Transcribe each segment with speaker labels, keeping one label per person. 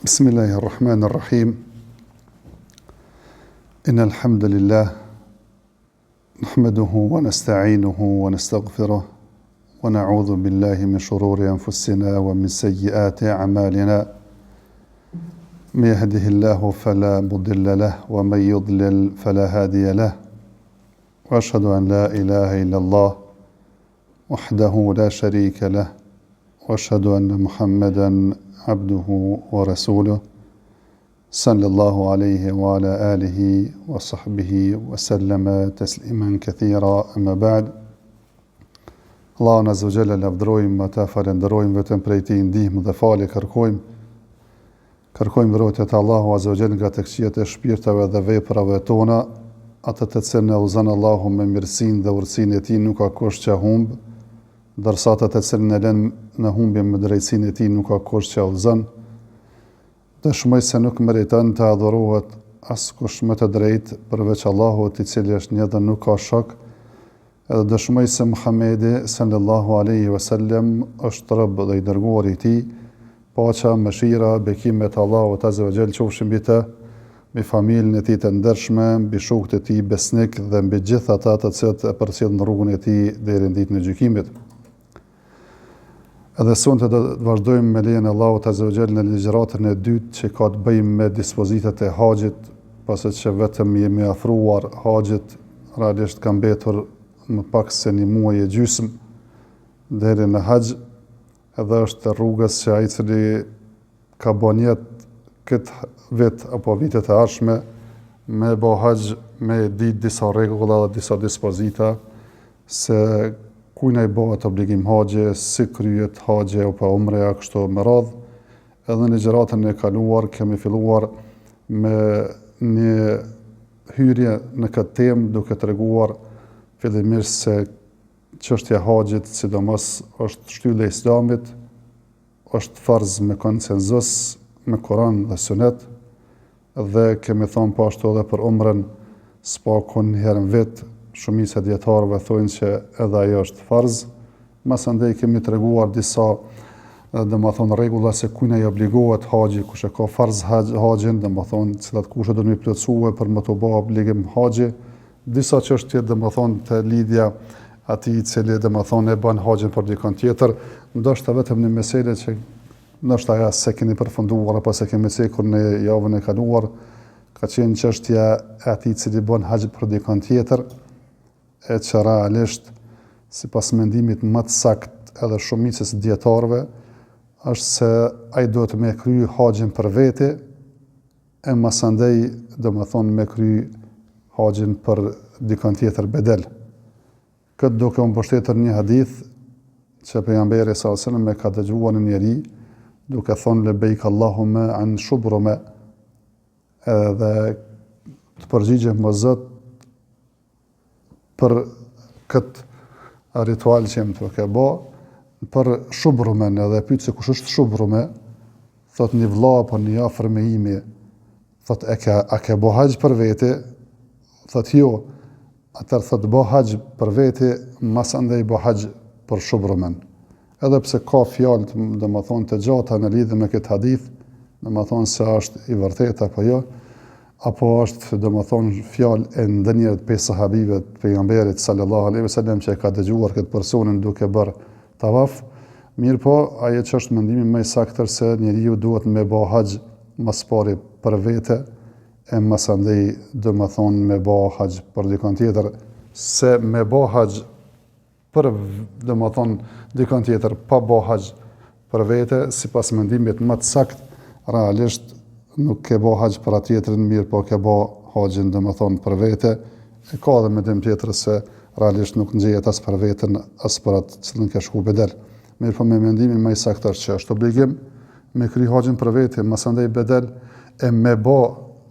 Speaker 1: بسم الله الرحمن الرحيم إن الحمد لله نحمده ونستعينه ونستغفره ونعوذ بالله من شرور أنفسنا ومن سيئات أعمالنا من يهده الله فلا مضل له ومن يضلل فلا هادي له وأشهد أن لا إله إلا الله وحده لا شريك له وأشهد أن محمدا عبده ورسوله صلى الله عليه وعلى آله وصحبه وسلم تسليما كثيرا أما بعد Allahun Azza wa Jalla lavdërojmë, atë falënderojmë, vetëm prej tij ndihmë dhe falje kërkojmë. Kërkojmë mbrojtje te Allahu Azza wa Jall nga të këqijat e shpirtave dhe veprave tona, atë të cilin e udhëzon Allahu me mirësinë dhe urtësinë e Tij nuk ka kush që e humb, ndërsa atë të cilin e lën në humbje me drejtësinë e Tij nuk ka kush që e udhëzon. Dëshmoj se nuk meriton të adhurohet askush me të drejtë përveç Allahut i cili është një dhe nuk ka shok, edhe dëshmoj se Muhamedi sallallahu alaihi wasallam është rob dhe i dërguar i tij, paqja, mëshira, bekimet e Allahut azza wa jall qofshin mbi të, mbi familjen e tij të ndershme, mbi shokët e tij besnik dhe mbi gjithë ata të cilët e përcjellin rrugën e tij deri në ditën e gjykimit. Edhe sonte do të vazhdojmë me lejen e Allahut Azza wa Jall në ligjëratën e dytë që ka të bëjë me dispozitat e haxhit, pasi që vetëm jemi afruar haxhit, realisht ka mbetur më pak se një muaj e gjysmë deri në haxh, edhe është e rrugës që ai i cili ka bo nijet këtë vit apo vitet e ardhshme me bo haxh me ditë disa rregulla dhe disa dispozita se kujna i bëhet obligim haxhi, si kryhet haxhi apo umreja kështu me radhë. Edhe në ligjëratën e kaluar kemi filluar me një hyrje në këtë temë duke treguar fillimisht se çështja e haxhit sidomos është shtyllë e Islamit, është farz me konsenzus me Kuran dhe Sunet dhe kemi thonë po ashtu edhe për umren së paku një herë në vit, shumica e dijetarëve thonë që edhe ajo është farz. Masandej kemi treguar disa domethonë rregulla se kujna i obligohet haxhi, kush e ka farz haxhin, domethonë cilat kushte do me i plotësue për me t'u bë obligim haxhi, Disa çështje domethonë te lidhja atij i cili domethonë e bën haxhin për dikon tjetër, ndoshta vetëm një mesele që ndoshta ja s'e keni përfunduar apo s'e kemi cekur në javën e kaluar, ka qenë çështja e atij i cili bën haxh për dikon tjetër, e që realisht sipas mendimit më të saktë edhe shumicës së dijetarëve është se ai duhet me kry haxhin për vete, e masandej domethonë me kry haxhin për dikon tjetër bedel. Këtë duke u mbështetur një hadith që pejgamberi sallallahu alajhi wasallam e ka dëgjuar një njeri duke thonë lebejk Allahumme an Shubrume edhe të përgjigjem o Zot për këtë ritual që jam duke bo, për Shubrumen edhe pyet se kush është Shubrume, thot një vlla apo një afërm i imi, thot e ke, a ke bo haxh për vete, thot jo, atëherë thot bo haxh për vete, masandej bo haxh për Shubrumen. Edhe pse ka fjalë, domethonë, të gjata në lidhje me këtë hadith, domethonë se është i vërtetë apo jo, apo është, domethonë, fjalë e ndonjërit prej sahabive të pejgamberit sallallahu alaihi wasallam që e ka dëgjuar këtë personin duke bërë tavaf, mirëpo, ajo që është mendimi më i saktë se njeriu duhet me bo haxh më së pari për vete, e masandej, domethonë, me bo haxh për dikon tjetër, se me bo haxh për, domethonë, dikon tjetër, pa bo haxh për vete, sipas mendimit më të sakt, realisht nuk ke bo haxh për atë tjetrin, mirëpo ke bo haxhin, domethonë, për vete, e ka edhe mendim tjetër se realisht nuk ngjehet as për veten, as për atë cilën ke shku bedel. Mirëpo me mendimin më i saktë është që është obligim me kry haxhin për vete, masandej bedel, e me bo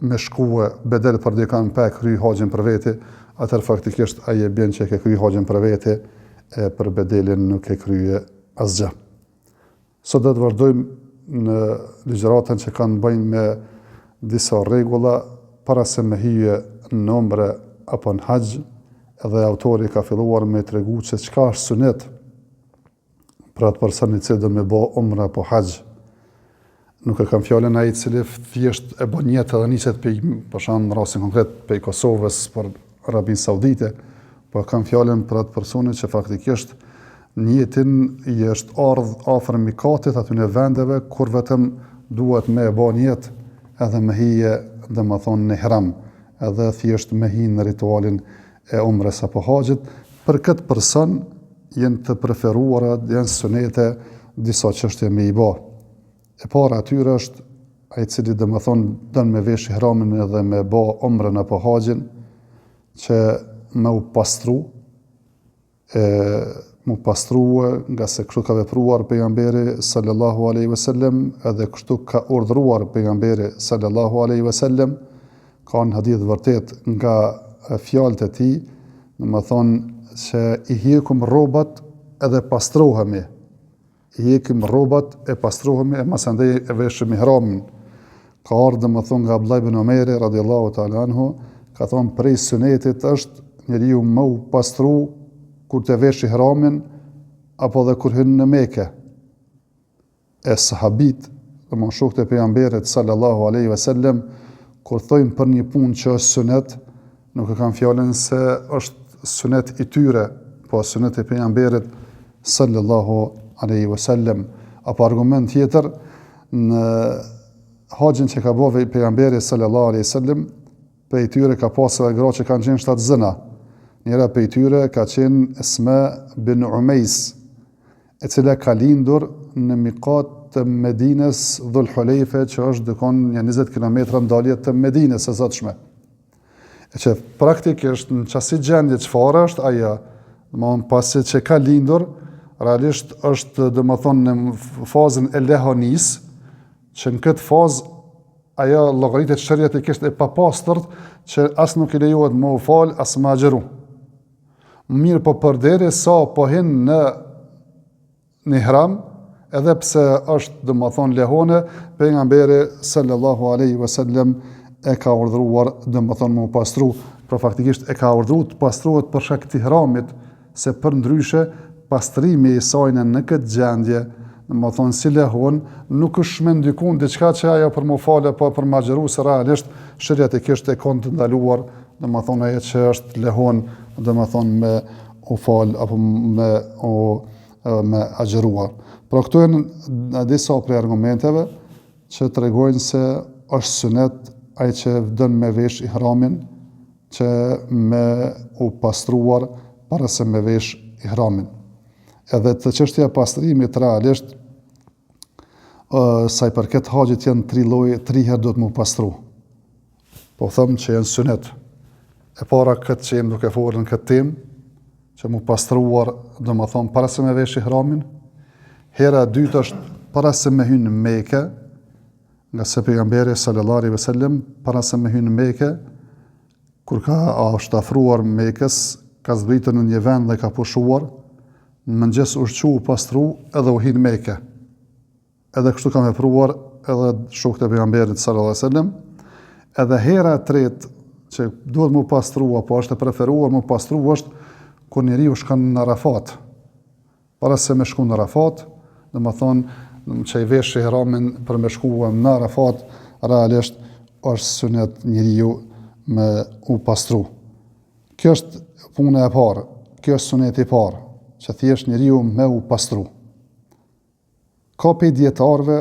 Speaker 1: me shkue bedel për dikan pa e kry haxhin për vete, atëherë faktikisht ai e bjen që e ke kry haxhin për vete, e për bedelin nuk e krye asgjë. Sot do të vazhdojmë në ligjëratën që kanë të bëjnë me disa rregulla para se me hyje në umre apo në haxh, edhe autori ka filluar me tregu që çka është sunet për atë person i cili do me bo umre apo haxh. Nuk e kam fjalën ai i cili thjesht e bën nijet edhe niset pej, për shembull në rastin konkret pej Kosovës për Arabinë Saudite, po e kam fjalën për atë personin që faktikisht nijetin i është ardh afër mikatit atyne vendeve kur vetëm duhet me e ba nijet edhe me hi, domethonë në ihram, edhe thjesht me hi në ritualin e umres apo haxhit, për këtë person janë të preferuara, janë sunete disa çështje me i ba. E para e tyre është ai i cili domethonë don me vesh ihramin edhe me ba umren apo haxhin, që me u pastru, e m'u pastrue ngase kështu ka vepruar pejgamberi sallallahu alaihi wasallam edhe kështu ka urdhëruar pejgamberi sallallahu alaihi wasallam ka në hadith vërtet nga fjalët e tij, domethonë që i hjekim rrobat edhe pastrohemi. I hjekim rrobat e pastrohemi e masandej e veshim ihramin. Ka ardhë domethonë nga Abdullah ibn Omeri radiallahu ta'ala anhu, ka thonë prej sunetit është njeriu me u pastru kur të vesh ihramin apo dhe kur hyn në Meke. E sahabit, domethënë shokët e pejgamberit sallallahu alaihi wasallam, kur thojnë për një punë që është sunet, nuk e kanë fjalën se është sunet i tyre, po sunet i pejgamberit sallallahu alaihi wasallam. Apo argument tjetër në haxhin që ka bo pejgamberi sallallahu alaihi wasallam, prej tyre ka pasë edhe gra që kanë qenë shtatzëna. Njëra prej tyre ka qenë Esma bin Umejs, e cila ka lindur në mikat të Medinës Dhul Hulejfe, që është dikun një 20 km n'dalje të Medinës së sotshme. E që praktikisht në qasi gjendje çfarë është ajo, domethonë pasi që ka lindur, realisht është domethonë në fazën e lehonisë, që në këtë fazë ajo llogaritet sheriatikisht e papastërt, që as nuk i lejohet me u falë, as me agjëru. Mirëpo përderisa po hin në në ihram, edhe pse është domethonë lehone, pejgamberi sallallahu alaihi wasallam e ka urdhëruar domethonë me u pastru, pra faktikisht e ka urdhëruar të pastrohet për shkak të ihramit, se përndryshe pastrimi i sajna në këtë gjendje, domethonë si lehon, nuk është me ndiku n'diçka që ajo për m'u falë apo për me agjëru, se realisht sheriatikisht e kanë të ndaluar, domethonë ajo që është lehon, domethonë me u falë apo me u me agjëruar. Pra këto janë disa prej argumenteve që tregojnë se është sunet ai që don me vesh ihramin, që me u pastruar para se me vesh ihramin. Edhe te çështja e pastrimit realisht, sa i përket haxhit janë tri lloje, tri herë duhet m'u pastru. Po them që janë sunet. E para këtë që jemi duke folur në këtë temë, që m'u pastruar, domethonë, para se me vesh ihramin, hera e dytë është para se me hy në Meke, Ngase pejgamberi sallallahu alaihi wasallam para se me hy në Mekë, kur ka është afruar Mekës, ka zbritur në një vend dhe ka pushuar, në mëngjes u çu u pastru edhe u hi në Mekë. Edhe kështu kanë vepruar edhe shokët e pejgamberit sallallahu alaihi wasallam. Edhe hera e tretë që duhet m'u pastru apo është e preferuar m'u pastru është kur njeriu shkon në Arafat. Para se me shku në Arafat, domethonë, që i vesh ihramin për me shku në Arafat, realisht është sunet njeriu me u pastru. Kjo është puna e parë, kjo është suneti i parë, që thjesht njeriu me u pastru. Ka pej dijetarëve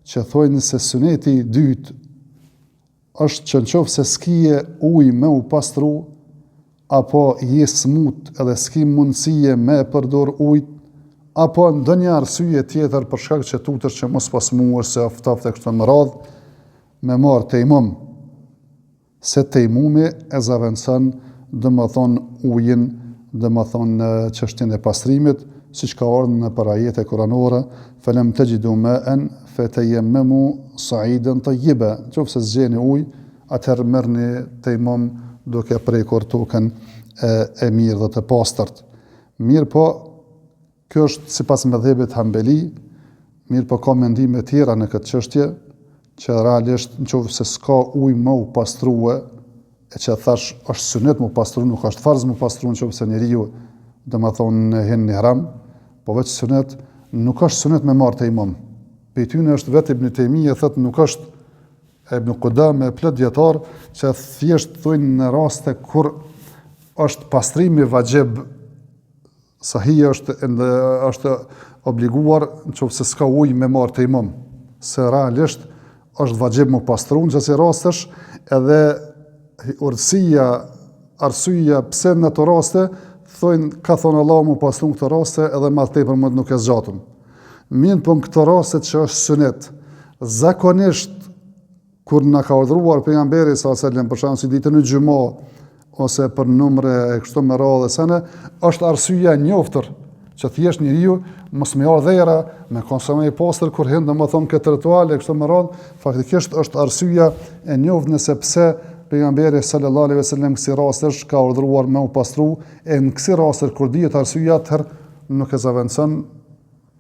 Speaker 1: që thojnë se suneti i dytë është që në qoftë se s'kije ujë me u pastru, apo je smut edhe s'ki mundësie me e përdor ujt, apo ndonjë arsye tjetër për shkak që tutesh që mos po smuhesh se ftoftë e kështu me radhë, me marrë tejmum. se tejmumi e zavendëson domethonë ujin, domethonë çështjen e pastrimit, siç ka ardhur nëpër ajete kuranore, felem texhidu maen fetejemmemu saiden tejjiba, qoftë se s'gjeni ujë, atëherë merrni tejmum duke prekur tokën e, e mirë dhe të pastërt. Mirëpo, Kjo është sipas medhhebit Hanbeli, mirëpo ka mendime tjera në këtë çështje, që realisht në qoftë se s'ka ujë me u pastrue, e që thash është sunet m'u pastru, nuk është farz m'u pastru në qoftë se njeriu, domethonë, hin në ihram, po veç sunet, nuk është sunet me marrë tejmum. Prej tyne është vetë Ibn Tejmije thotë nuk është Ibn Kudame e plot dijetarë që thjesht thojnë në raste kur është pastrimi vaxhib sahi është është obliguar në qoftë se s'ka ujë me marrë tejmum, se realisht është vaxhib m'u pastru në qësi rastesh edhe urtësia, arsyeja pse në ato raste, thojnë ka thonë Allahu m'u pastru në këto raste edhe ma tepër më nuk e zgjatëm. Mirëpo në këto raste që është sunet, zakonisht kur na ka urdhëruar pejgamberi sallallahu alajhi wasallam për shembull si ditën e xhuma ose për n'umre e kështu me radhë sene, është arsyeja e njoftur që thjesht njeriu mos me ardhë era, me kon sa më i pastër kur hyn domethënë këtë ritual e kështu me radhë, faktikisht është arsyeja e njoftur nëse pse pejgamberi sallallahu alaihi wasallam kësi rastesh ka urdhëruar me u pastru e në kësi raste kur dihet arsyeja atëherë nuk e zavendëson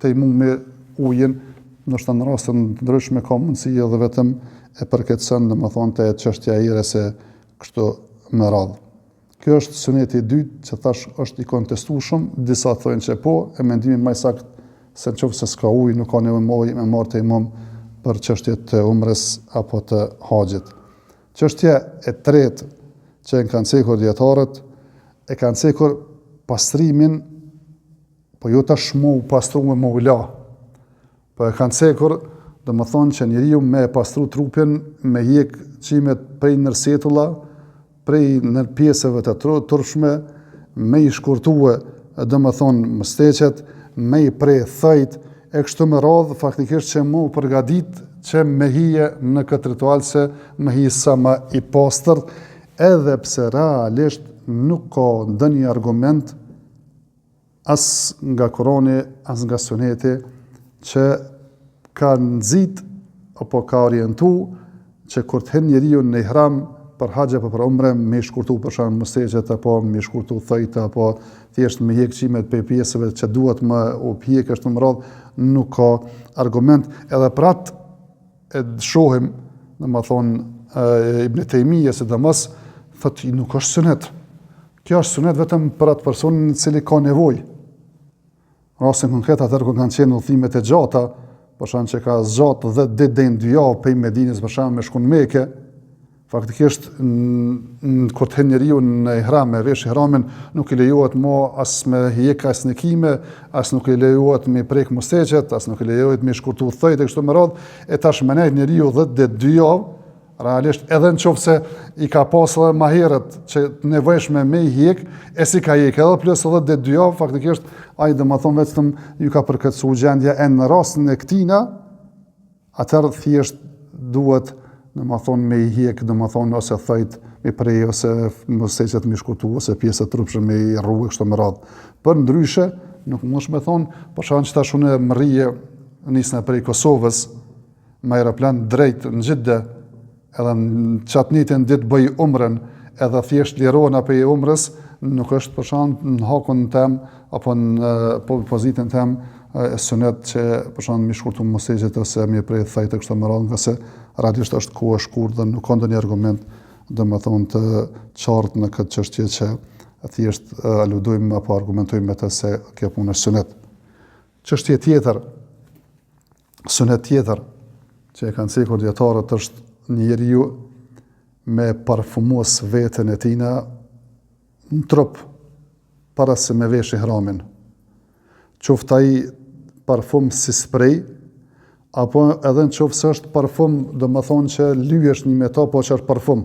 Speaker 1: tejmumi ujin, ndoshta në raste të ndryshme ka mundësi edhe vetëm e përkeqëson, domethënë te çështja e erës e kështu me radhë. Kjo është suneti i dytë që thash është i kontestueshëm, disa thonë që po, e mendimi më i saktë se në qoftë se s'ka ujë, nuk ka nevojë me marrë tejmum për çështje të umres apo të haxhit. Çështja e tretë që e kanë cekur dijetarët, e kanë cekur pastrimin, po jo tash mu pastru me mu la, po e kanë cekur, domethonë që njeriu me e pastru trupin, me hjek qimet prej nër sjetulla, prej nër pjesëve të turpshme, me i shkurtue, domethonë, musteqet, me i pre thojt, e kështu me radhë, faktikisht që mu përgadit që me hi në këtë ritual se me hi sa ma i pastër, edhe pse realisht nuk ka ndonjë argument as nga Kurani, as nga Suneti, që ka nxit apo ka orientu që kur të hyn njeriu në ihram për haxh apo për umre me i shkurtu për shembull musteqet apo me i shkurtu thojt apo thjesht me hjek qimet prej pjesëve që duhet me u hjek kështu me radhë nuk ka argument edhe për atë e shohim domethonë Ibn Tejmije sidomos thotë nuk është sunet kjo është sunet vetëm për atë personin i cili ka nevojë Rastin konkret atëherë kur kanë qenë udhëtimet e gjata, për shembull që ka zgjat 10 ditë deri në 2 javë prej Medinës për shembull me shku në Mekë, faktikisht në kur të hyn njeriu në ihram me vesh ihramin nuk i lejohet mo as me hjek as një qime, as nuk i lejohet me prek musteqet, as nuk i lejohet me shkurtu thojt e kështu me radhë, e tash me nejt njeriu 10 ditë 2 javë, Realisht, edhe në qoftë se i ka pas edhe ma herët që të nevojshme me i hjek, e s'i ka hjek, edhe plus edhe dhe dy javë, faktikisht, ai domethonë vetëm ju ka përkeqësu gjendja e në rastin e këtina, atëherë thjesht duhet, domethonë, me i hjek, domethonë, ose thojt, me prej, ose musteqet me shkurtu, ose pjesët e turpshme me i rru, e kështu me radhë. Përndryshe, nuk mundesh me thonë, për shembull që tash unë mrrije, nisna prej Kosovës, me aeroplan drejt në Xhidde, edhe në qatë njëjtën ditë bëj umrën, edhe thjesht lirohna prej umrës, nuk është për shembull në hakun tem, apo në po, pozitën tem, e sunet që për shembull me shkurtu musteqet ose me prej thojt e kështu me radhë, ngase realisht është kohë e shkurt dhe nuk ka ndonjë argument domethonë të qartë në këtë çështje që thjesht aludojmë apo argumentojmë me të se kjo punë është sunet. Çështje tjetër, Sunet tjetër që e kanë cekur dijetarët është njeriu me parfumos veten e tina në trup para se me vesh ihramin. Qoftë ai parfum si sprej, apo edhe në qoftë se është parfum, domethonë që lyesh një me to, po që është parfum.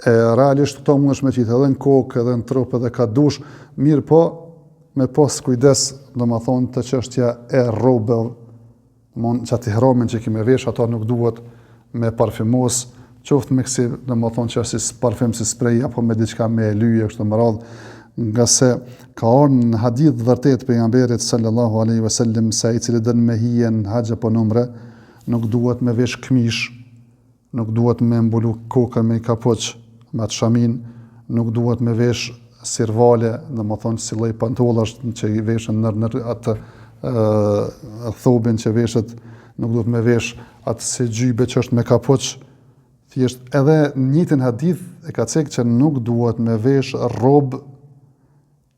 Speaker 1: E realisht këto mundesh me qitë edhe në kokë, edhe në trup, edhe ka dush, mirëpo, me pas kujdes, domethonë te çështja e rrobeve, domethonë qatë ihramin që ki me vesh, ato nuk duhet me parfumos, qoftë me kësi, domethonë që si parfum, si sprej, apo me diçka me lyje, kështu me radhë, ngase ka ardhë në hadith të vërtetë pejgamberit sallallahu aleyhi ve sellem, se ai i cili don me hi në haxh apo në umre, nuk duhet me vesh këmishë, nuk duhet me mbulu kokën me kapuç, me atë shamin, nuk duhet me vesh sirvale, domethonë si lloj pantollash që i veshen nër nër atë ë thobin që veshet, nuk duhet me vesh atë si xhybe që është me kapuç. Thjesht edhe në njëjtin hadith e ka cek që nuk duhet me vesh rrobë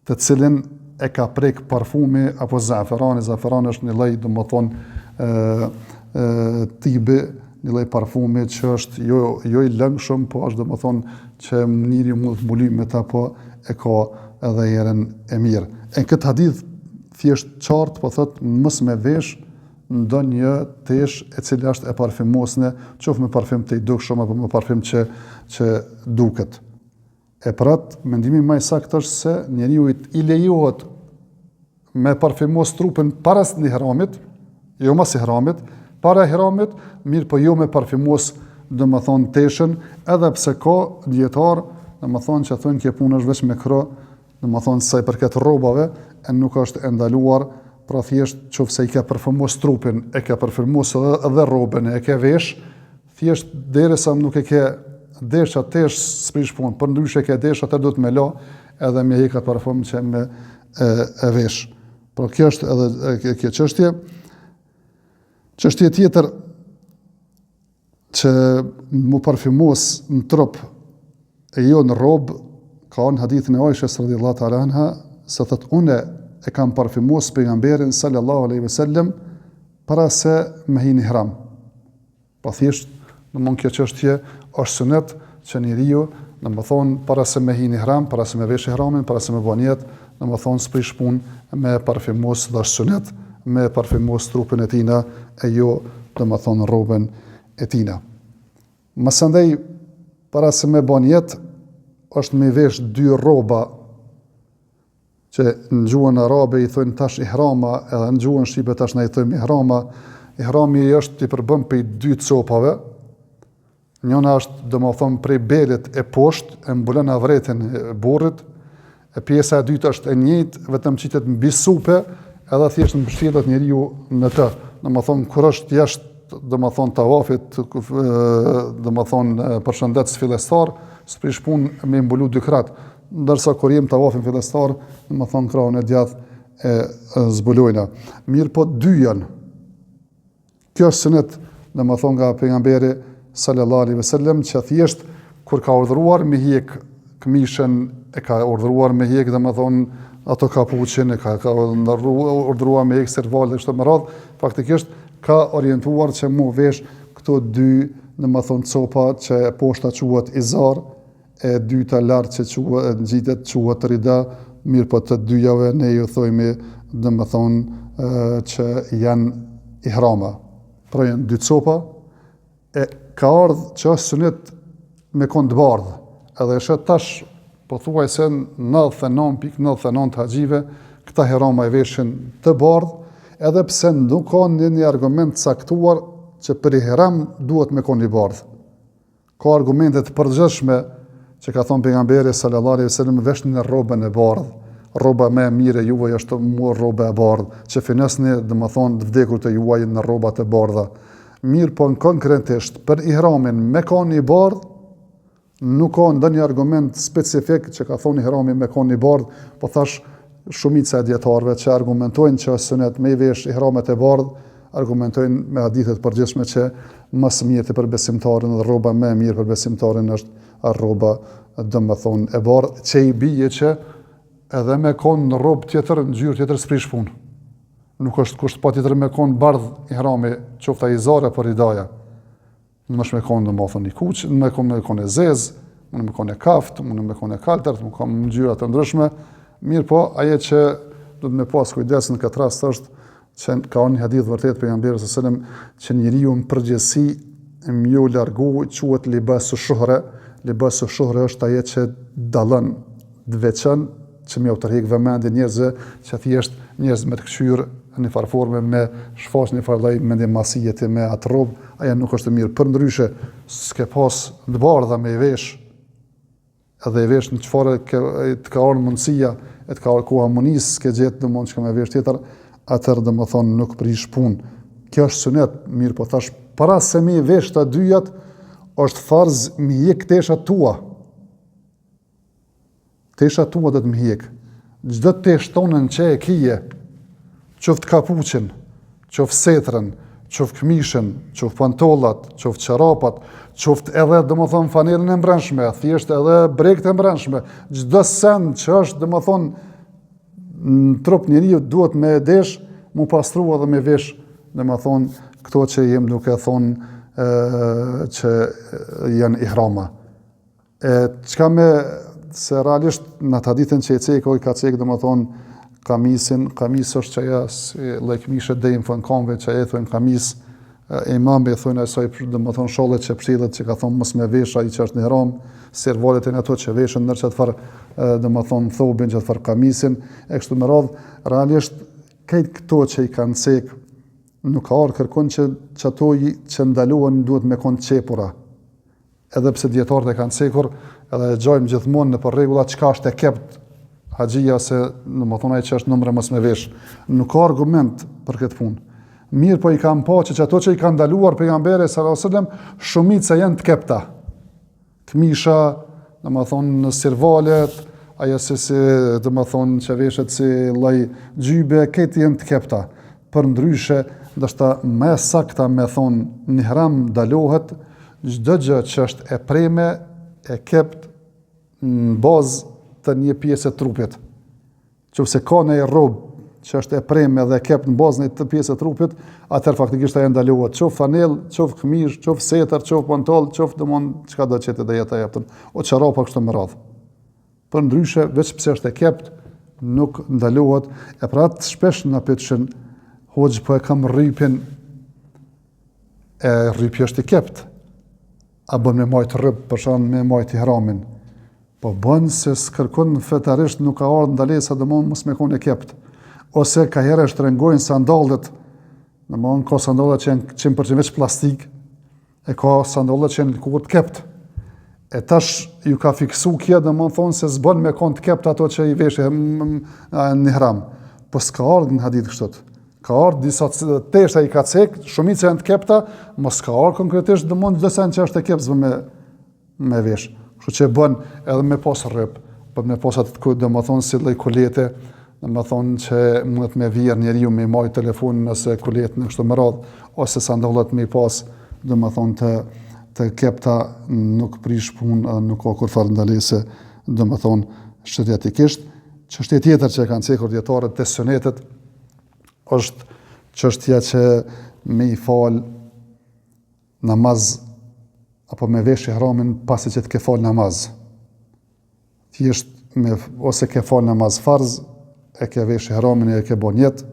Speaker 1: të cilin e ka prek parfumi apo zaferani, zaferani është një lloj, domethënë, ë ë tibi, një lloj parfumi që është jo jo i lëngshëm, po është domethënë që njeriu mund të mbulim me ta, po e ka edhe erën e mirë. E në këtë hadith thjesht qartë po thot mos me vesh ndonjë tesh e cila është e parfumosne, qoftë me parfum të dukshëm apo me parfum që që duket. E pra, mendimi më i saktë është se njeriut i lejohet me parfumos trupin para ihramit, jo mas ihramit, para ihramit, mirëpo jo me parfumos, domethënë teshën, edhe pse ka dijetarë, domethënë që thonë kjo punë është veç mekruh, domethënë sa i përket rrobave, e nuk është e ndaluar, pra thjesht qoftë se i ke parfumos trupin, e ke parfumos edhe, edhe rrobën, e ke vesh, Thjesht derisa nuk e ke desh atë tesh s'prish punë, përndryshe e ke desh atëherë duhet me la edhe me hek atë parfum që me e, e vesh. Pra kjo është edhe kjo çështje. Çështje tjetër që mu parfumos në trup e jo në rrobë, ka në hadithin e Aishës radhiyallahu ta'ala anha se thot unë e kam parfumos pejgamberin sallallahu alaihi wasallam para se me hi në ihram. Po thjesht, domthon kjo çështje është sunet që njeriu, domethënë para se me hi në ihram, para se me vesh ihramin, para se me bë nijet, domethënë s'prish punë me parfumos dhe është sunet me parfumos trupin e tina e jo domethënë rrobën e tina. Masandej para se me bë nijet është me vesh dy rroba që në gjuhën arabe i thojnë tash ihrama, edhe në gjuhën shqipe tash na i thojmë ihrama, ihrami është i përbëm prej dy copave, njëna është domethonë prej belit e poshtë, e mbulon avretin e burrit, e pjesa e dytë është e njëjtë, vetëm qitet mbi supe, edhe thjesht mbështillet njeriu në të. Domethonë, kur është jashtë, domethonë, tavafit, domethonë, përshëndetës fillestar, s'prish punë me mbulu dy krahët. Ndërsa kur jem tavafin fillestar, domethonë krahun e djathtë e zbulojna. Mirëpo dy janë. Kjo është sunet, domethonë nga pejgamberi sallallahu alaihi wasallam që thjesht kur ka urdhëruar me hjek këmishën e ka urdhëruar me hjek domethonë ato kapuçin e ka, ka urdhëruar me hjek serval dhe kështu me radhë, faktikisht ka orientuar që mu vesh këto dy domethonë copa që e poshta quhet izar e dyta lart që quhet ngjitet quhet rida, mirëpo të dyjave ne ju thojmi domethonë që janë ihrama. Pra janë dy copa, e ka ardhë që është sunet me konë të bardhë, edhe e sheh tash pothuajse 99.99 të haxhive, këta ihrama i veshin të bardhë, edhe pse nuk ka një, një argument caktuar që për ihram duhet me konë i bardhë. Ka argumente të përgjithshme që ka thonë pejgamberi sallallahu alaihi wasallam veshni rrobën e bardhë. Rroba më e mirë e juaj është mu rroba e bardhë, qefinosni, domethonë, të vdekurit e juaj në rroba të bardha. Mirëpo në konkretisht për ihramin me kanë i bardhë, nuk ka ndonjë argument specifik që ka thonë ihrami me kanë i bardhë, po thash Shumica e dijetarëve që argumentojnë që është sunet me i vesh ihramet e bardhë, argumentojnë me hadithe të përgjithshme që më së mirti për besimtarin dhe rroba më e mirë për besimtarin është rroba domethonë e bardhë, që i bie që edhe me kon në rrobë tjetër, në ngjyrë tjetër s'prish punë. Nuk është kusht patjetër me kon bardh ihrami, qoftë ai izari apo ridaja. Mundesh me konë domethonë i kuq, me konë me konë e zezë, mund me konë e kaftë, mund me konë e kaltërt, mund konë ngjyra të ndryshme, mirëpo, ajo që duhet me pas kujdes në këtë rast është që ka një hadith vërtet pejgamberi sallallahu alajhi wasallam që njeriu në përgjithësi me ju largu quhet libasu shuhre, libasu shuhre është ajo që dallon të veçon që me jau tërhek vëmendjen njerëzve, që thjesht njerëz me të kqyr në një farë forme me shfaq një farë lloj mendjemadhësie ti me atë rrobë, ajo nuk është e mirë. Përndryshe, s'ke pas të bardha me i vesh, edhe i vesh në çfarë të ka ardhur mundësia, e të ka ardhur koha me nis, s'ke gjetë domthon çka me vesh tjetër, atëherë domethënë nuk prish punë. Kjo është sunet, mirëpo thash, para se me i vesh të dyjat, është farz me i hjek teshat tua. Teshat tua duhet me hjek. Çdo teshë tonën që e kije, qoftë kapuçin, qoftë setrën, qoftë këmishën, qoftë pantollat, qoftë çorapat, qoftë edhe, domethonë, fanelën e mbrendshme, thjesht edhe brekët e mbrendshme, çdo send që është, domethonë, Në trup njeriu duhet me desh, mu pastru edhe me vesh, domethonë, këto që jem duke thonë që janë ihrama. E çka me, se realisht në atë hadithin që e cek, i ka cek, domethonë, kamisin, kamis është qajo si lloj këmishe deri në fund kamve që e thonë kamis, imame i thonë asaj, domethonë shallit që pështillet që ka thonë mos me vesh ai që është në ihram, sirvalet janë ato që veshen nër qatë farë, domethonë thobin, qatë farë kamisin, e kështu me radhë, realisht krejt këto që i kanë cek, nuk ka ardhë kërkun që, që ato që ndalohen duhet me konë qepura. Edhe pse dijetarët e kanë cekur, edhe e gjojmë gjithmonë nëpër rregulla çka është e kept haxhia ose domethonë ai që është n'umre mos me vesh. Nuk ka argument për këtë punë. Mirëpo i kanë pa që ato që i kanë ndaluar pejgamberi sallallahu alajhi wasallam, shumica janë të kepta. Këmisha, domethonë sirvalet, ajo se si, domethonë që veshet si lloj xhybe, krejt janë të kepta. Përndryshe, ndoshta më e sakta me thonë, në ihram ndalohet çdo gjë që është e preme, e kept në bazë të një pjese të trupit. Qoftë se ka një rrobë që është e preme dhe e kept në bazë të një pjese të trupit, atëherë faktikisht ajo ndalohet, qoftë fanellë, qoftë këmishë, qoftë setër, qoftë pantoll, qoftë domon çka do të jetë dhe jeta jeptën, o çorapa kështu me radhë. Përndryshe, veç pse është e kept, nuk ndalohet, e pra atë shpesh na pytshin, hoxhë po e kam rrypin, e rrypi është i kept, a bën me majtë rryp, për shembull me majtë ihramin, po bën se s'kërkun fetarisht nuk ka ardhë ndalesa domon mos me konë e kept, ose ka herë e shtrengojnë sandallet, domon ka sandallet që janë 100% veç plastikë, E ka sandalle që janë lëkurë të kept. E tash ju ka fiksu kjo, domethonë se s'bën me konë të kept ato që i veshë në ihram. Po s'ka ardhë në hadith kështu. Ka ardhë disa teshta i ka cek, shumica janë të kepta, mo s'ka ardhë konkretisht, domethonë çdo sen që është e kept s'bën me, me vesh. Kështu që bën edhe me pas rryp, po me pas atë ku domethonë si lloj kulete, domethonë që mundet me vjerr njeriu me majt telefonin ose kuletën e kështu me radhë, ose sandallet me pas, domethonë të të kepta nuk prish punë edhe nuk ka kurrfarë ndalese, domethonë sheriatikisht. Çështje tjetër që e kanë cekur dijetarët te sunetet është çështja që me i fal namaz apo me vesh ihramin pasi që të ke fal namaz. Thjesht me ose ke fal namaz farz, e ke vesh ihramin e ke bo nijet,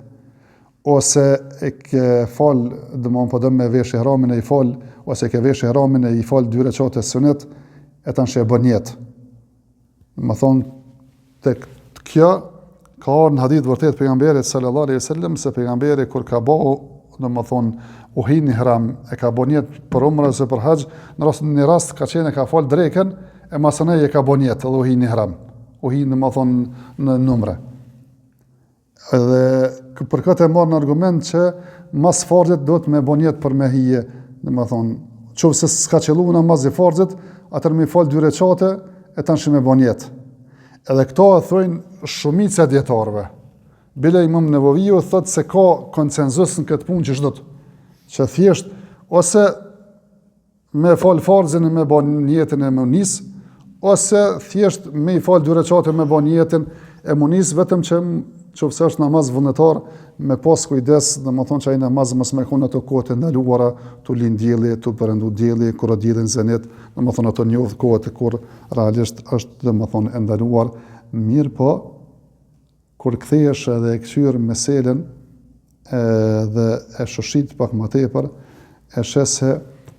Speaker 1: ose e ke fal, domthon po do me vesh ihramin e i fal, ose ke vesh ihramin e i fal dy reqate sunet, e tash e bën nijet. Domethonë, tek kjo ka ardhur në hadith vërtet pejgamberit sallallahu alaihi wasallam se pejgamberi kur ka bo, domethonë, u hi në ihram e ka bo nijet për umre ose për haxh, në rast në rast ka qenë e ka fal drekën e masanej e ka bo nijet edhe u hi në ihram. U hi domethonë në umre. Edhe për këtë e marrin argument që mas farzit duhet me bo nijet për me hije, domethonë, qoftë se s'ka qëllu namazi farzit, atëherë me falë dy reqate, e tash me bo nijet. Edhe këto e thojnë shumica e dijetarëve. Bile imam Neveviu thot se ka konsenzus në këtë punë që shdo që thjesht, ose me fal farzin e me bo nijetin e me u nis, ose thjesht me i fal dy reqate me bo nijetin e me u nis, vetëm që qoftë se është namaz vullnetar, me pas kujdes, domethonë që ai namaz mos me konë ato kohët e ndaluara, tu lind dielli, tu perëndu dielli, kur o dielli në zenit, domethonë ato njoftë kohët e kur realisht është domethonë e ndaluar, mirëpo, Kur kthehesh edhe e kqyr meselen dhe e shoshit pak më tepër, e sheh se,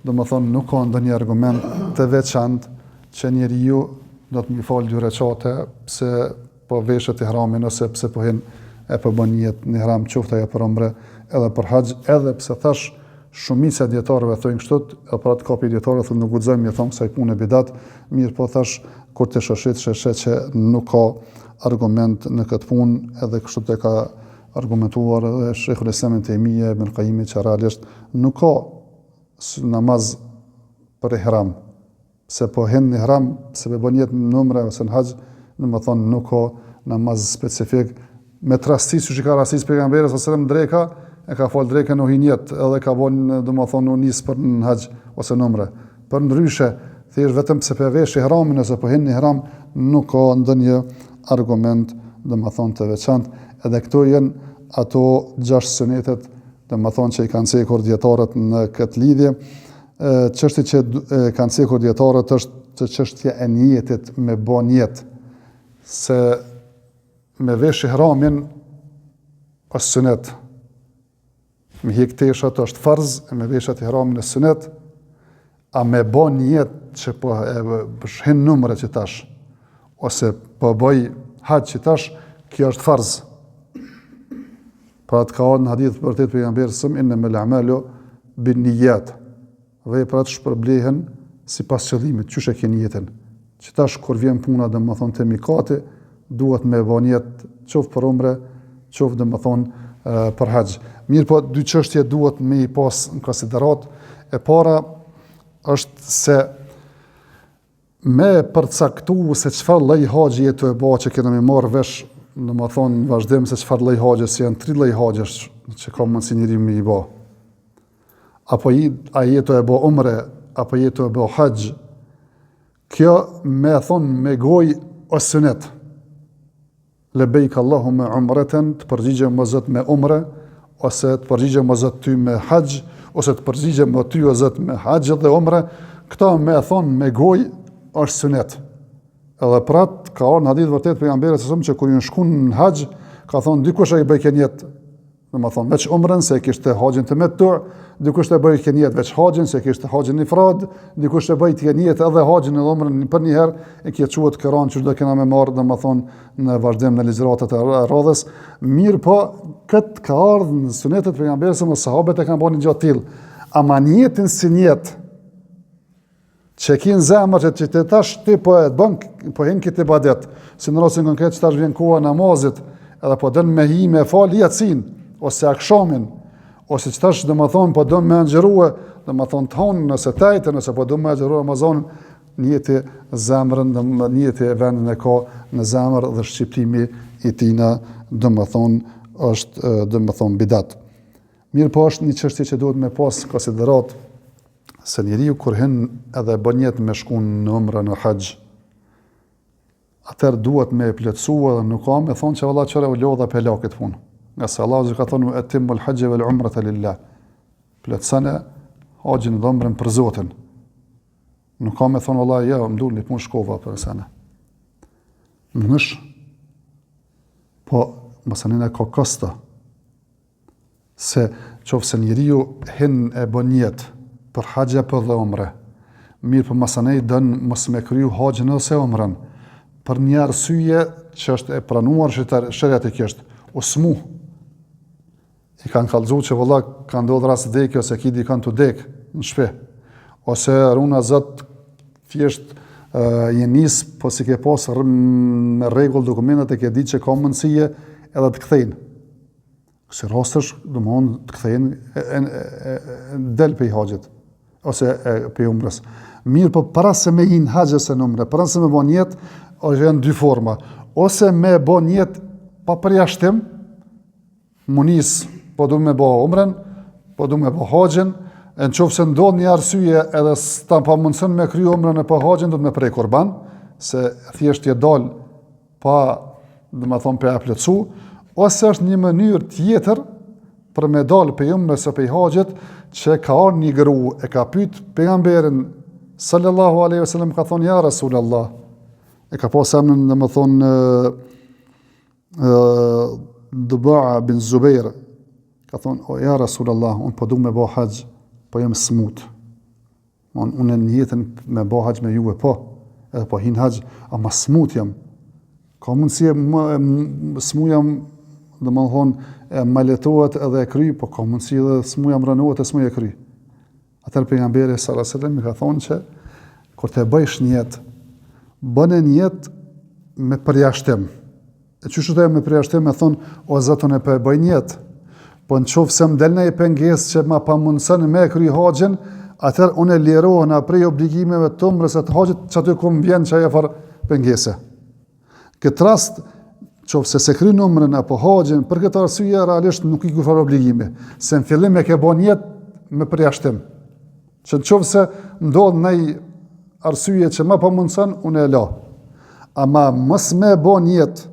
Speaker 1: domethonë, nuk ka ndonjë argument të veçantë që njeriu do të m'i fal dy reqate pse po veshet ihramin ose pse po hin e po bën nijet në ihram qoftë ajo për umre edhe për haxh, edhe pse thash Shumica e dijetarëve thonë kështu, edhe për atë ka prej dijetarëve thonë nuk guxojmë me thonë kësaj pune bidat, mirëpo thash kur të shoshit e sheh që nuk ka argument në këtë punë, edhe kështu të ka argumentuar edhe Sheikhul Islam Ibn Taymija, Ibn Qayyimi që realisht nuk ka namaz për ihram. Pse po hin në ihram, pse po bën nijet në umre ose në haxh, domethonë nuk ka namaz specifik. Me të rastis, që ka rastis pejgamberi sallallahu alajhi wasallam dreka, e ka fal drekën u hi n'nijet, edhe ka bon domethonë u nis për në haxh ose në umre. Përndryshe, thjesht vetëm pse po vesh ihramin ose po hin në ihram, nuk ka ndonjë argument, domethonë të veçantë, edhe këto janë ato gjashtë sunetet, domethonë që i kanë cekur dijetarët në këtë lidhje. Çështja që kanë cekur dijetarët është çështja e nijetit me bo nijet, se me vesh ihramin është sunet, Me hjek teshat është farz, e me vesh atë ihramin është sunet, a me bo nijet që po e hin n'umre qitash, ose po bëj haxh qitash, kjo është farz. Pra të ka ardhë në hadith të vërtetë pejgamberit alejhi selam, innemel a'malu bin nijat. Veprat shpërblehen sipas qëllimit, qysh e ke nijetin. Qitash kur vjen puna domethonë te mikati, duhet me bo nijet qoftë për umre, qoftë domethonë për haxh. Mirëpo, dy çështje duhet me i pas në konsideratë. E para është se me përcaktu se çfarë lloj haxhi je tu e ba që kena me marrë vesh, domethonë në vazhdim se çfarë lloj haxhi, se janë tri lloj haxhesh që ka mundësi njeriu me i ba. Apo i, a je tu e ba umre, apo je tu e ba haxh, kjo me thonë me gojë o sunet. Lebejk Allahumme umreten, të përgjigjem o Zot me umre, ose të përgjigjem o Zot ty me haxh, ose të përgjigjem o ty o Zot me haxh dhe umre, këta me thonë me gojë është sunet. Edhe prat ka ardhur në hadith vërtet pejgamberit alejhi selam që kur janë shku në haxh, ka thonë dikush e bëjke nijet Domethonë, veç umren se e kishte haxhin temettu, dikush e bëjke nijet veç haxhin se e kishte haxhin ifrad, dikush e bëjke nijet edhe haxhin edhe umren përnjëherë, e kjo quhet kiran që do kena me marrë, domethonë, në vazhdim në ligjëratat e radhës. Mirëpo, këtë ka ardhë në sunetet pejgamberit alejhi selam, sahabet e kanë bo një gjë të tillë. Ama nijetin si nijet, Që e ki në zemër që që të tash ti po e bën, po hin këtë ibadet, si në rastin konkret që tash vjen koha e namazit, edhe po don me hi me fal jacinë, ose akshamin, ose që tash domethonë po don me agjërue, domethonë të honën, ose të ejten, ose po don me agjërue Ramazanin, nijeti zemrën, dhe nijeti e vendin e ka në zemër dhe shqiptimi i tina, domethonë, është, domethonë, bidat. Mirëpo është një çështje që duhet me pas konsideratë, se njeriu kur hyn edhe bën nijet me shku në umre në haxh, atëherë duhet me e plotësu edhe nuk ka me thonë që valla qëre u lodha pe la këtë punë. Ngase Allahu ka thonë ue etimmul haxhe vel umrete lillah. Plotësone haxhin dhe umren për Zotin. Nuk ka me thonë valla, jo, më dul një punë shkova për sene. Mënysh, po, masanena ka kosto. Se qoftë se njeriu hin e bën nijet për haxh apo dhe umre, mirëpo masanej don mos me kryu haxhin ose umren, për një arsye që është e pranuar sheriatikisht, u smu. I kanë kallxu që vëlla ka ndodhur rast vdekje ose ki dikën tu dek në shtëpi. Ose runa Zot thjesht je nis, po s'i ke pas në rregull dokumentet e ke ditë që ka mundësi edhe të kthejnë. Kësi rastesh, domethonë, të kthejnë e, e, e, e, del pej haxhit, ose e, pej umrës. Mirëpo, para se me hi në haxh ose në umre, para se me bo nijet, ose janë dy forma. Ose me bo nijet pa përjashtim, m'u nis, po du me bo umrën, po du me bo haxhin, e në qoftë se ndodh një arsye edhe s'ta pamundëson me kry umrën e po haxhin, do të me pre kurban, se thjesht je dal pa, domethonë, pa e plotësu, ose është një mënyrë tjetër për me dalë pej umrës ose pej haxhit, që ka ardhë një gru e ka pyt pejgamberin sallallahu aleyhi ve sellem ka thonë, ja Rasul Allah, e ka pas emrin, domethonë, Dubaa bin Zubair, ka thonë, o ja Rasul Allah, unë po du me bo haxh, po jam smut. Unë unë nijetin me bo haxh me juve, po, edhe po hin haxh, ama smut jam. Ka mundësi më, smuja, domethonë, e më lehtohet edhe e kry, po ka mundësi edhe smuja më rënohet e s'muj e kry. Atëherë pejgamberi sallallahu alajhi wasallam i ka thonë që kur të bëjsh nijet, bëne nijet me përjashtim. E qysh është me përjashtim me thonë, o Zot unë po e bëj nijet, po në qoftë se më del naj pengesë që ma pamundëson me e kry haxhin, atëherë unë e lirohna prej obligimeve të umrës e të haxhit, që aty ku më vjen qajo farë pengese. Këtë rast, qoftë se s'e kryn umrën apo haxhin, për këtë arsye realisht nuk i kurrfarë obligimi, se në fillim e ke bo nijet me përjashtim. Që në qoftë se ndodh naj arsye që ma pamundëson, unë e la. Ama mos me bo nijet.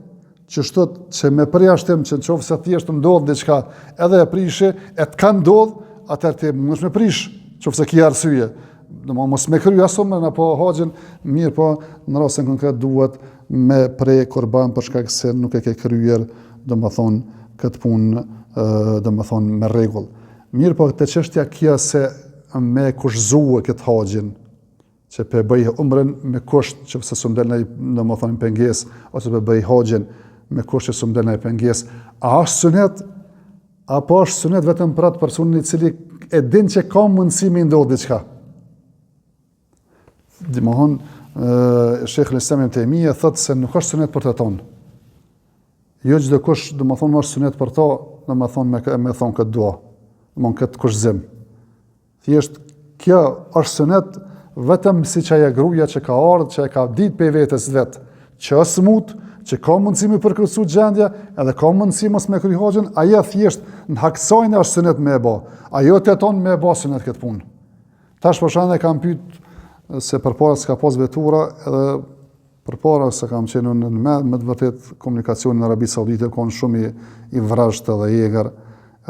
Speaker 1: Qështu që me përjashtim që në qoftë se thjesht ndodh diçka edhe e prishe, e të ka ndodh, atëherë ti mundesh me prish, qoftë se ki arsye. Domethënë mos me kry as umren apo haxhin, mirëpo në rastin konkret duhet me pre kurban për shkak se nuk e ke kryer, domethënë këtë punë, domethënë me rregull. Mirëpo te çështja kjo se me kushtëzue këtë haxhin, që pe bëj umren me kusht që se s'më del naj, domethënë pengesë, ose pe bëj haxhin me kusht që s'më del naj pengesë, a është sunet, apo është sunet vetëm për atë personin i cili e din që ka mundësi me ndodhë diçka. Domethonë, Shejhul Islam Ibn Tejmije thotë se nuk është sunet për të tonë. Jo çdokush, domethonë, është sunet për to, domethonë, me, me thonë këtë dua, domethonë këtë kushtëzim. Thjesht, kjo është sunet vetëm siç ajo gruja që ka ardhë, që e ka ditë pej vetes vet, që është smut, që ka mundësi me përkeqësu gjendja, edhe ka mundësi mos me kry haxhin, ajo thjesht në hak sajna është sunet me e ba. Ajo të tonë me e ba sunet këtë punë. Tash për shembull e kam pyet se përpara s'ka pas vetura edhe Përpara se kam qenë unë në me, me të vërtet komunikacioni në Arabi Saudite konë shumë i, i vrazhdë edhe i egër,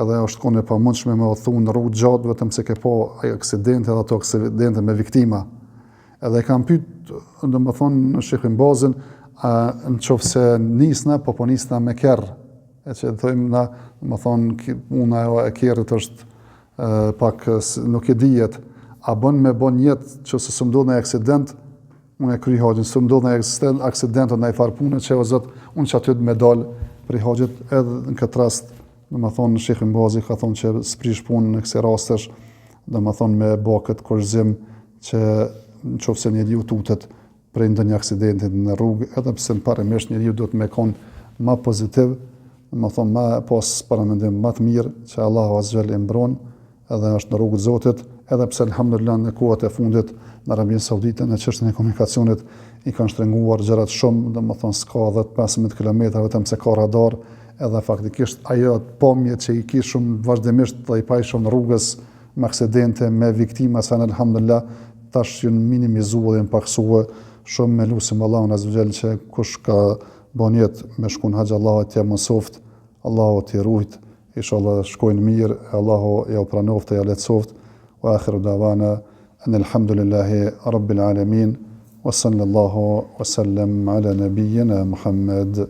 Speaker 1: edhe është konë e pamundshme me udhëtu në rrugë gjatë vetëm se ke pa aksidente edhe ato aksidente me viktima. Edhe e kam pyet, domethonë, Shejh Ibn Bazin, a, në qoftë se nisna, po po nisna me kerr, e që thojmë na, domethonë, puna e kerrit është e, pak nuk e dihet, a bën me bo nijet që se s'më ndodh një aksident, Unë e kryj haxhin, s'më ndodh naj aksident, aksident o naj farë pune që o zot, unë që aty me dal prej haxhit, edhe në këtë rast, domethonë, Shejh Ibn Bazi ka thonë që s'prish punë në kësi rastesh, domethonë me bo këtë kushtëzim që në qoftë se njeriu tutet prej ndonjë aksidentit në rrugë, edhe pse në parimisht njeriu duhet me konë ma pozitiv, domethonë me pas paramendim ma të mirë, që Allahu Azze ue Xhel e mbron, edhe është në rrugë të Zotit, edhe pse elhamdulillah në kohët e fundit në Arabinë Saudite në çështjen e komunikacionit i kanë shtrënguar gjërat shumë, domethonë s'ka 10-15 km vetëm se ka radar, edhe faktikisht ajo pamje që i kishim vazhdimisht dhe i pajshëm rrugës me aksidente, me viktima, se elhamdulillah tash janë minimizuar dhe janë pakësuar shumë e lusim Allahun Azze ue Xhel që kush ka bo nijet me shku në haxh Allahu t'ia mundësoftë, Allahu t'i rujt, Inshallah shkojnë mirë e Allahu jau pranoftë e ja lehtësoftë wa akhiru da'wana an elhamdulillahi rabbil alamin wa sallallahu wa sallam ala nabiyyina Muhammad.